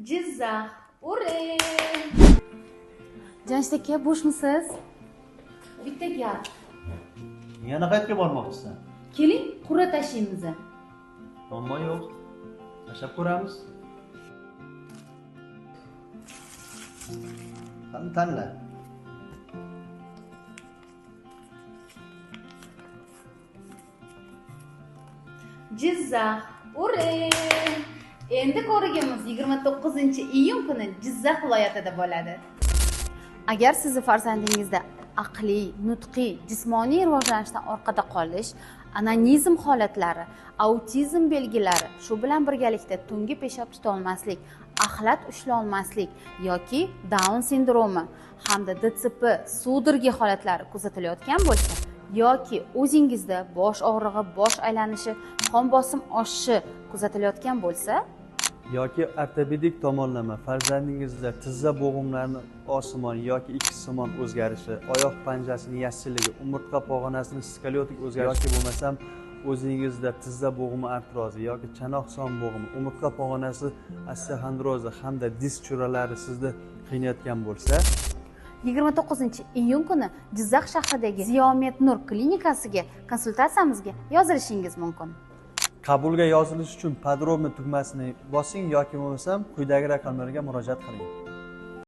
Jizzax. Ure! Jamshid aka, bo'shmisiz? Bitta gap. Yana qayerga bormoqchisan? Keling, qur'a tashlaymiz. Muammo yo'q. Tashlab ko'ramiz. Qani tanla. Jizzax. Ure! Endi ko'rigimiz 29-iyun kuni Jizzax viloyatida bo'ladi. Agar sizni farzandingizda aqliy, nutqiy, jismoniy rivojlanishdan orqada qolish, anonizm holatlari, autizm belgilari, shu bilan birgalikda tungi peshob tutolmaslik, axlat ushlolmaslik yoki Down sindromi hamda DCP sudorgi holatlari kuzatilayotgan bo'lsa, yoki o'zingizda bosh og'rig'i, bosh aylanishi, qon bosim oshishi kuzatilayotgan bo'lsa, yoki ortopedik tomonlama farzandingizda tizza bo'g'imlarini osimon yoki ikkisimon o'zgarishi, oyoq panjasining yassiligi, umurtqa pog'onasining skoliotik o'zgarishi yoki bo'lmasam o'zingizda tizza bo'g'imi artrozi yoki chanoq son bo'g'imi, umurtqa pog'onasi osteoxondrozi hamda disk churalari sizni qiynayotgan bo'lsa, 29-iyun kuni Jizzax shahridagi Ziyomet Nur klinikasiga konsultatsiyamizga yozilishingiz mumkin. Qabulga yozilish uchun podrobno tugmasini bosing yoki bo'lmasam quyidagi raqamlarga murojaat qiling.